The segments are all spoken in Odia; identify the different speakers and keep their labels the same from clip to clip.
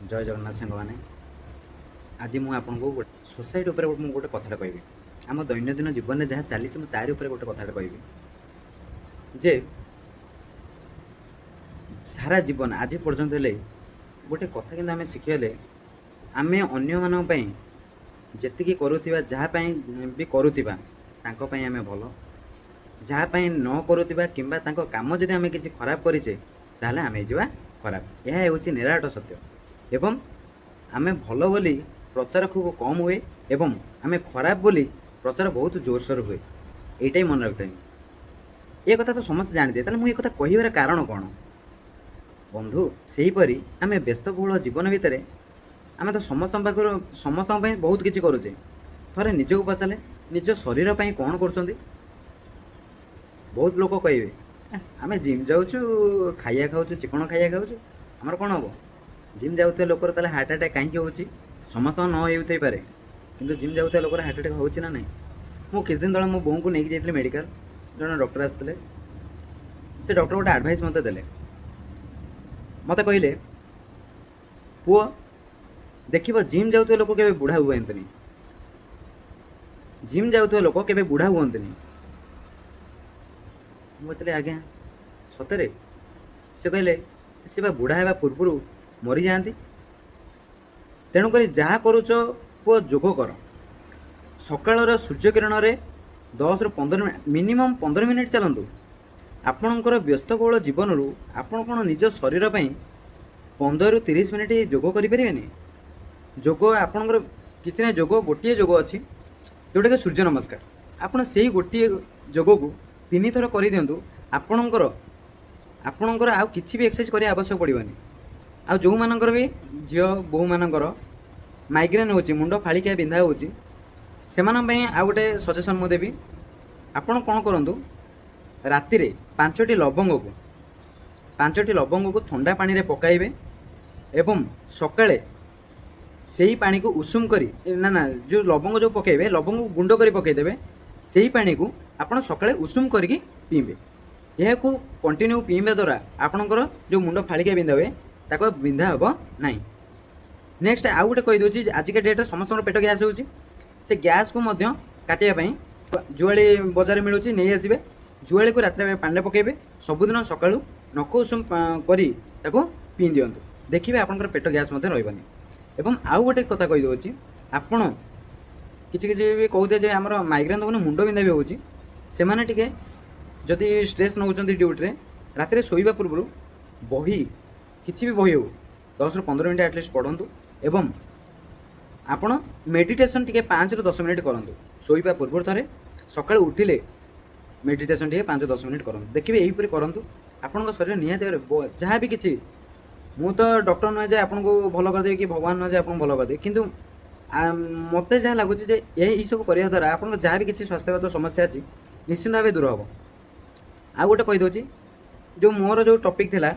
Speaker 1: ଜୟ ଜଗନ୍ନାଥ ସାଙ୍ଗମାନେ। ଆଜି ମୁଁ ଆପଣଙ୍କୁ ଗୋଟେ ସୋସାଇଟି ଉପରେ ମୁଁ ଗୋଟେ କଥାଟା କହିବି। ଆମ ଦୈନନ୍ଦିନ ଜୀବନରେ ଯାହା ଚାଲିଛି, ମୁଁ ତାରି ଉପରେ ଗୋଟେ କଥାଟା କହିବି ଯେ ସାରା ଜୀବନ ଆଜି ପର୍ଯ୍ୟନ୍ତ ହେଲେ ଗୋଟେ କଥା କିନ୍ତୁ ଆମେ ଶିଖିଗଲେ, ଆମେ ଅନ୍ୟମାନଙ୍କ ପାଇଁ ଯେତିକି କରୁଥିବା, ଯାହା ପାଇଁ ବି କରୁଥିବା, ତାଙ୍କ ପାଇଁ ଆମେ ଭଲ। ଯାହା ପାଇଁ ନ କରୁଥିବା କିମ୍ବା ତାଙ୍କ କାମ ଯଦି ଆମେ କିଛି ଖରାପ କରିଛେ, ତାହେଲେ ଆମେ ହେଇଯିବା ଖରାପ। ଏହା ହେଉଛି ନିରାଟ ସତ୍ୟ। ଏବଂ ଆମେ ଭଲ ବୋଲି ପ୍ରଚାର ଖୁବ୍ କମ୍ ହୁଏ ଏବଂ ଆମେ ଖରାପ ବୋଲି ପ୍ରଚାର ବହୁତ ଜୋରସୋର ହୁଏ। ଏଇଟା ହିଁ ମନେ ରଖିଥାଏ। ଏ କଥା ତ ସମସ୍ତେ ଜାଣିଥିବେ, ତାହେଲେ ମୁଁ ଏ କଥା କହିବାର କାରଣ କ'ଣ ବନ୍ଧୁ? ସେହିପରି ଆମେ ବ୍ୟସ୍ତବହୁଳ ଜୀବନ ଭିତରେ ଆମେ ତ ସମସ୍ତଙ୍କ ପାଖରୁ, ସମସ୍ତଙ୍କ ପାଇଁ ବହୁତ କିଛି କରୁଛେ। ଥରେ ନିଜକୁ ପଚାରିଲେ, ନିଜ ଶରୀର ପାଇଁ କ'ଣ କରୁଛନ୍ତି? ବହୁତ ଲୋକ କହିବେ, "ଏଁ, ଆମେ ଜିମ୍ ଯାଉଛୁ, ଖାଇବା ଖାଉଛୁ, ଚିକଣ ଖାଇବା ଖାଉଛୁ, ଆମର କ'ଣ ହେବ?" ଜିମ୍ ଯାଉଥିବା ଲୋକର ତାହେଲେ ହାର୍ଟ ଆଟାକ୍ କାହିଁକି ହେଉଛି? ସମସ୍ତଙ୍କ ନ ହେଉଥାଇପାରେ, କିନ୍ତୁ ଜିମ୍ ଯାଉଥିବା ଲୋକର ହାର୍ଟ ଆଟାକ୍ ହେଉଛି ନା ନାହିଁ? ମୁଁ କିଛି ଦିନ ତଳେ ମୋ ବୋଉଙ୍କୁ ନେଇକି ଯାଇଥିଲି ମେଡ଼ିକାଲ। ଜଣେ ଡକ୍ଟର ଆସିଥିଲେ। ସେ ଡକ୍ଟର ଗୋଟେ ଆଡ଼ଭାଇସ୍ ମୋତେ ଦେଲେ। ମୋତେ କହିଲେ, "ପୁଅ, ଦେଖିବ, ଜିମ୍ ଯାଉଥିବା ଲୋକ କେବେ ବୁଢ଼ା ହୁଅନ୍ତିନି। ଜିମ୍ ଯାଉଥିବା ଲୋକ କେବେ ବୁଢ଼ା ହୁଅନ୍ତିନି।" ମୁଁ ପଚାରିଲି, "ଆଜ୍ଞା, ସତରେ?" ସେ କହିଲେ, "ସେ ବା ବୁଢ଼ା ହେବା ପୂର୍ବରୁ ମରିଯାଆନ୍ତି। ତେଣୁକରି ଯାହା କରୁଛ ପୁଅ, ଯୋଗ କର। ସକାଳର ସୂର୍ଯ୍ୟକିରଣରେ 10ରୁ 15, ମିନିମମ୍ 15 ମିନିଟ୍ ଚାଲନ୍ତୁ। ଆପଣଙ୍କର ବ୍ୟସ୍ତବହୁଳ ଜୀବନରୁ ଆପଣ କ'ଣ ନିଜ ଶରୀର ପାଇଁ 15ରୁ 30 ମିନିଟ୍ ଯୋଗ କରିପାରିବେନି? ଯୋଗ ଆପଣଙ୍କର କିଛି ନାହିଁ। ଯୋଗ ଗୋଟିଏ ଯୋଗ ଅଛି, ଯେଉଁଟାକି ସୂର୍ଯ୍ୟ ନମସ୍କାର। ଆପଣ ସେଇ ଗୋଟିଏ ଯୋଗକୁ ତିନି ଥର କରିଦିଅନ୍ତୁ, ଆପଣଙ୍କର ଆଉ କିଛି ବି ଏକ୍ସରସାଇଜ୍ କରିବା ଆବଶ୍ୟକ ପଡ଼ିବନି।" ଆଉ ଯେଉଁମାନଙ୍କର ବି ଝିଅ ବୋହୂମାନଙ୍କର ମାଇଗ୍ରେନ୍ ହେଉଛି, ମୁଣ୍ଡ ଫାଳିକିଆ ବିନ୍ଧା ହେଉଛି, ସେମାନଙ୍କ ପାଇଁ ଆଉ ଗୋଟେ ସଜେସନ୍ ମୁଁ ଦେବି। ଆପଣ କ'ଣ କରନ୍ତୁ, ରାତିରେ ପାଞ୍ଚଟି ଲବଙ୍ଗକୁ ଥଣ୍ଡା ପାଣିରେ ପକାଇବେ ଏବଂ ସକାଳେ ସେଇ ପାଣିକୁ ଉଷୁମ କରି, ନା ନା, ଯେଉଁ ଲବଙ୍ଗ ଯେଉଁ ପକାଇବେ, ଲବଙ୍ଗକୁ ଗୁଣ୍ଡ କରି ପକାଇଦେବେ। ସେଇ ପାଣିକୁ ଆପଣ ସକାଳେ ଉଷୁମ କରିକି ପିଇବେ। ଏହାକୁ କଣ୍ଟିନ୍ୟୁ ପିଇବା ଦ୍ୱାରା ଆପଣଙ୍କର ଯେଉଁ ମୁଣ୍ଡ ଫାଳିକିଆ ବିନ୍ଧା ହୁଏ, ତାକୁ ଆଉ ବିନ୍ଧା ହେବ ନାହିଁ। ନେକ୍ସଟ ଆଉ ଗୋଟେ କହିଦେଉଛି ଯେ ଆଜିକା ଡେଟ୍ରେ ସମସ୍ତଙ୍କର ପେଟ ଗ୍ୟାସ୍ ହେଉଛି। ସେ ଗ୍ୟାସ୍କୁ ମଧ୍ୟ କାଟିବା ପାଇଁ ଜୁଆଳି ବଜାରରେ ମିଳୁଛି, ନେଇ ଆସିବେ। ଜୁଆଳିକୁ ରାତିରେ ପାଣିରେ ପକାଇବେ। ସବୁଦିନ ସକାଳୁ ନଖ ଉଷୁମ କରି ତାକୁ ପିଇ ଦିଅନ୍ତୁ। ଦେଖିବେ, ଆପଣଙ୍କର ପେଟ ଗ୍ୟାସ୍ ମଧ୍ୟ ରହିବନି। ଏବଂ ଆଉ ଗୋଟେ କଥା କହିଦେଉଛି, ଆପଣ କିଛି କିଛି ବି କହୁଥିବେ ଯେ ଆମର ମାଇଗ୍ରେନ୍ ହେଉନି, ମୁଣ୍ଡ ବିନ୍ଧା ବି ହେଉଛି, ସେମାନେ ଟିକେ ଯଦି ଷ୍ଟ୍ରେସ୍ ନେଉଛନ୍ତି ଡ୍ୟୁଟିରେ, ରାତିରେ ଶୋଇବା ପୂର୍ବରୁ ବହି, କିଛି ବି ବହି ହେଉ, 10ରୁ 15 ମିନିଟ୍ ଆଟଲିଷ୍ଟ ପଢ଼ନ୍ତୁ ଏବଂ ଆପଣ ମେଡ଼ିଟେସନ୍ ଟିକେ 5ରୁ 10 ମିନିଟ୍ କରନ୍ତୁ। ଶୋଇବା ପୂର୍ବରୁ ଥରେ, ସକାଳୁ ଉଠିଲେ ମେଡ଼ିଟେସନ୍ ଟିକେ 5-10 ମିନିଟ୍ କରନ୍ତୁ। ଦେଖିବେ, ଏହିପରି କରନ୍ତୁ, ଆପଣଙ୍କ ଶରୀର ନିହାତି ଭାବରେ ଯାହା ବି କିଛି, ମୁଁ ତ ଡକ୍ଟର ନୁହେଁ ଯେ ଆପଣଙ୍କୁ ଭଲ କରିଦେବି କି ଭଗବାନ ନୁହେଁ ଯେ ଆପଣଙ୍କୁ ଭଲ କରିଦେବି, କିନ୍ତୁ ମୋତେ ଯାହା ଲାଗୁଛି ଯେ ଏଇସବୁ କରିବା ଦ୍ୱାରା ଆପଣଙ୍କ ଯାହା ବି କିଛି ସ୍ୱାସ୍ଥ୍ୟଗତ ସମସ୍ୟା ଅଛି, ନିଶ୍ଚିନ୍ତ ଭାବେ ଦୂର ହେବ। ଆଉ ଗୋଟେ କହିଦେଉଛି, ଯେଉଁ ମୋର ଯେଉଁ ଟପିକ୍ ଥିଲା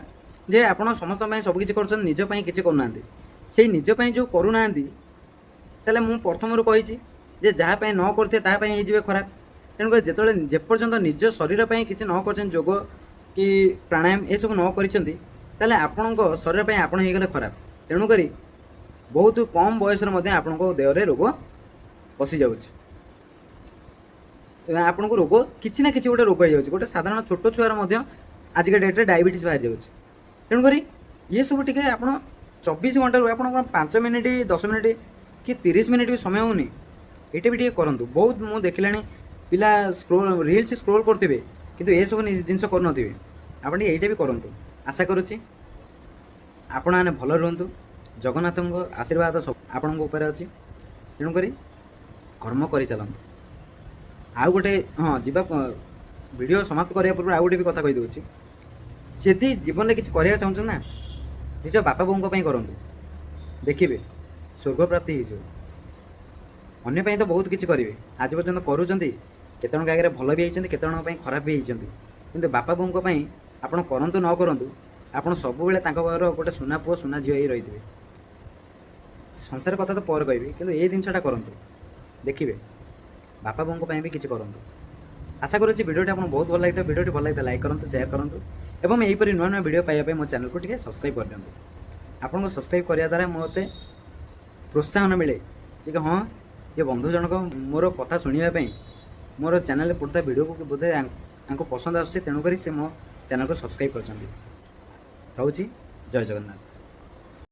Speaker 1: ଯେ ଆପଣ ସମସ୍ତଙ୍କ ପାଇଁ ସବୁ କିଛି କରୁଛନ୍ତି, ନିଜ ପାଇଁ କିଛି କରୁନାହାନ୍ତି। ସେଇ ନିଜ ପାଇଁ ଯେଉଁ କରୁନାହାନ୍ତି, ତାହେଲେ ମୁଁ ପ୍ରଥମରୁ କହିଛି ଯେ ଯାହା ପାଇଁ ନ କରୁଥିବେ, ତାହା ପାଇଁ ହେଇଯିବେ ଖରାପ। ତେଣୁକରି ଯେତେବେଳେ ଯେପର୍ଯ୍ୟନ୍ତ ନିଜ ଶରୀର ପାଇଁ କିଛି ନ କରିଛନ୍ତି, ଯୋଗ କି ପ୍ରାଣାୟାମ ଏସବୁ ନ କରିଛନ୍ତି, ତାହେଲେ ଆପଣଙ୍କ ଶରୀର ପାଇଁ ଆପଣ ହେଇଗଲେ ଖରାପ। ତେଣୁକରି ବହୁତ କମ୍ ବୟସରେ ମଧ୍ୟ ଆପଣଙ୍କ ଦେହରେ ରୋଗ ପଶିଯାଉଛି। ଆପଣଙ୍କୁ ରୋଗ, କିଛି ନା କିଛି ଗୋଟେ ରୋଗ ହେଇଯାଉଛି। ଗୋଟେ ସାଧାରଣ ଛୋଟ ଛୁଆର ମଧ୍ୟ ଆଜିକା ଡେଟ୍ରେ ଡାଇବେଟିସ୍ ବାହାରି ଯାଉଛି। ତେଣୁକରି ଇଏ ସବୁ ଟିକେ ଆପଣ 24 ଘଣ୍ଟାରୁ ଆପଣ କ'ଣ 5 ମିନିଟ୍, 10 ମିନିଟ୍ କି 30 ମିନିଟ୍ ବି ସମୟ ହେଉନି? ଏଇଟା ବି ଟିକେ କରନ୍ତୁ। ବହୁତ ମୁଁ ଦେଖିଲାଣି, ପିଲା ସ୍କ୍ରୋଲ୍, ରିଲ୍ସ ସ୍କ୍ରୋଲ୍ କରୁଥିବେ, କିନ୍ତୁ ଏସବୁ ଜିନିଷ କରୁନଥିବେ। ଆପଣ ଟିକେ ଏଇଟା ବି କରନ୍ତୁ। ଆଶା କରୁଛି ଆପଣମାନେ ଭଲ ରୁହନ୍ତୁ। ଜଗନ୍ନାଥଙ୍କ ଆଶୀର୍ବାଦ ସବୁ ଆପଣଙ୍କ ଉପରେ ଅଛି। ତେଣୁକରି କର୍ମ କରିଚାଲନ୍ତୁ। ଆଉ ଗୋଟେ, ହଁ, ଯିବା ଭିଡ଼ିଓ ସମାପ୍ତ କରିବା ପୂର୍ବରୁ ଆଉ ଗୋଟେ ବି କଥା କହିଦେଉଛି। ଯଦି ଜୀବନରେ କିଛି କରିବାକୁ ଚାହୁଁଛନ୍ତି ନା, ନିଜ ବାପା ବୋଉଙ୍କ ପାଇଁ କରନ୍ତୁ। ଦେଖିବେ, ସ୍ୱର୍ଗ ପ୍ରାପ୍ତି ହେଇଯିବ। ଅନ୍ୟ ପାଇଁ ତ ବହୁତ କିଛି କରିବେ, ଆଜି ପର୍ଯ୍ୟନ୍ତ କରୁଛନ୍ତି, କେତେ ଜଣଙ୍କ ଆଗରେ ଭଲ ବି ହେଇଛନ୍ତି, କେତେ ଜଣଙ୍କ ପାଇଁ ଖରାପ ବି ହେଇଛନ୍ତି, କିନ୍ତୁ ବାପା ବୋଉଙ୍କ ପାଇଁ ଆପଣ କରନ୍ତୁ ନ କରନ୍ତୁ, ଆପଣ ସବୁବେଳେ ତାଙ୍କ ପାଖର ଗୋଟେ ସୁନା ପୁଅ, ସୁନା ଝିଅ ହେଇ ରହିଥିବେ। ସଂସାର କଥା ତ ପରେ କହିବି, କିନ୍ତୁ ଏଇ ଜିନିଷଟା କରନ୍ତୁ। ଦେଖିବେ, ବାପା ବୋଉଙ୍କ ପାଇଁ ବି କିଛି କରନ୍ତୁ। ଆଶା କରୁଛି ଭିଡ଼ିଓଟି ଆପଣଙ୍କୁ ବହୁତ ଭଲ ଲାଗିଥିବ। ଭିଡ଼ିଓଟି ଭଲ ଲାଗିଥିଲେ ଲାଇକ୍ କରନ୍ତୁ, ସେୟାର କରନ୍ତୁ ଏବଂ ଏହିପରି ନୂଆ ନୂଆ ଭିଡ଼ିଓ ପାଇବା ପାଇଁ ମୋ ଚ୍ୟାନେଲକୁ ଟିକେ ସବସ୍କ୍ରାଇବ୍ କରିଦିଅନ୍ତୁ। ଆପଣଙ୍କ ସବସ୍କ୍ରାଇବ୍ କରିବା ଦ୍ୱାରା ମୋତେ ପ୍ରୋତ୍ସାହନ ମିଳେ ଯେ ହଁ, ଏ ବନ୍ଧୁ ଜଣକ ମୋର କଥା ଶୁଣିବା ପାଇଁ ମୋର ଚ୍ୟାନେଲରେ ପଡ଼ୁଥିବା ଭିଡ଼ିଓକୁ ବୋଧେ ଆଙ୍କୁ ପସନ୍ଦ ଆସୁଛି, ତେଣୁକରି ସେ ମୋ ଚ୍ୟାନେଲକୁ ସବସ୍କ୍ରାଇବ୍ କରିଛନ୍ତି। ରହୁଛି, ଜୟ ଜଗନ୍ନାଥ।